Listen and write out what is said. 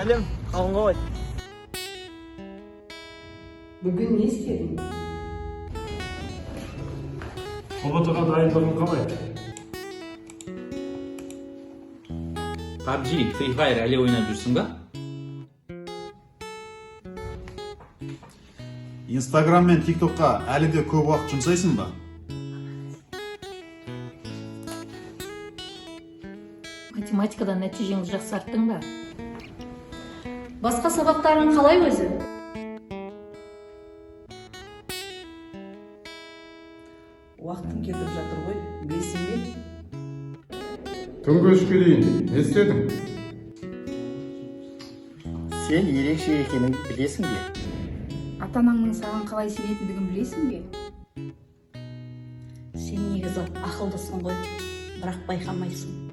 Сәлем, қалың қалай? Бүгін не істедің? ҰБТ ға дайындығың қалай? PUBG, Free Fire әлі ойнап жүрсің ба? Инстаграм мен ТикТокқа әлі де көп уақыт жұмсайсың ба? Математикадан нәтижеңді жақсарттың ба? Басқа сабақтарың қалай өзі? Уақытың кетіп жатыр ғой, білесің бе? Түнгі 3-ке дейін не істедің? Сен ерекше екеніңді білесің бе? Ата анаңның саған қалай сенетіндігін білесің бе? Сен негізі ақылдысың ғой, бірақ байқамайсың.